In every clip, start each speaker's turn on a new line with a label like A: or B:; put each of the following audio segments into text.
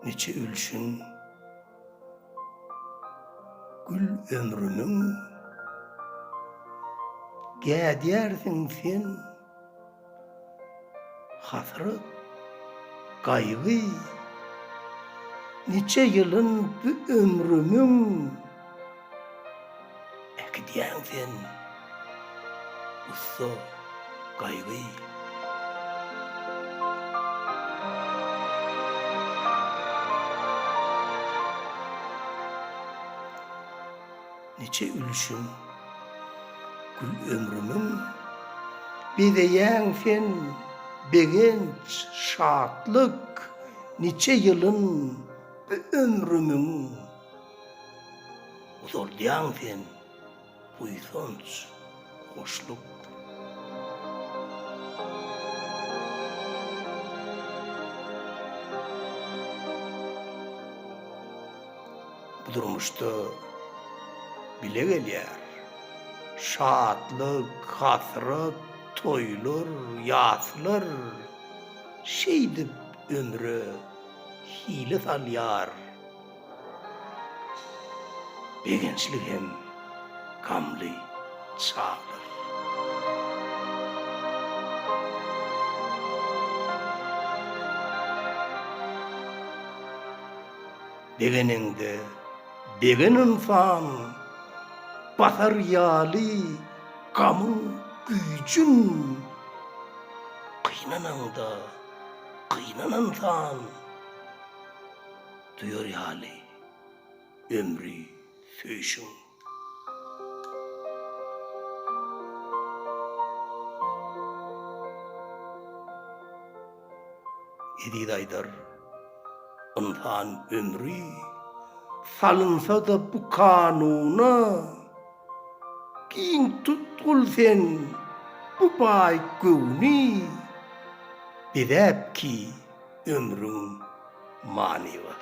A: Niçe ülşün gül ömrümiň Gädýärsiň sen hasrat, gaýgy. Niçe ýylyn bu ömrümiň Äkidýäň sen gussa, gaýgy. Niçe ülşüň gül ömrümiň Bezeýäň sen begenç, şatlyk, Niçe ýylyn bu ömrümiň Uzaldýaň sen buýsanç, hoşluk. Bu durmuşda bile gelýär. Şatlyk, hasrat, toýlar, ýaslar şeýdip ömre hile salýar. Begençli hem gamly çaglar. Begeneňde begen ynsan, basar ýaly gamyň güýjün. Gynanaňda gynan ynsan, duýar ýaly ömri söýşüň. Eziz aýdar, Ynsan ömri salynsa-da bu kanuna, Giň tutgul sen bu baý göwni, Bezäp ki ömrüň many bar.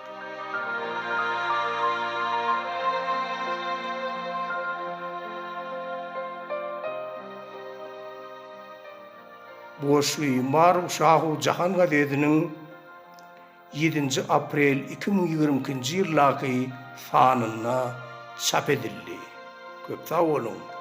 A: Bu goşgy Maru Şahu Jahan gazetiniň ýedinji aprel 2022-nji ýyldaky sanynda çap edildi. Köp sag boluň!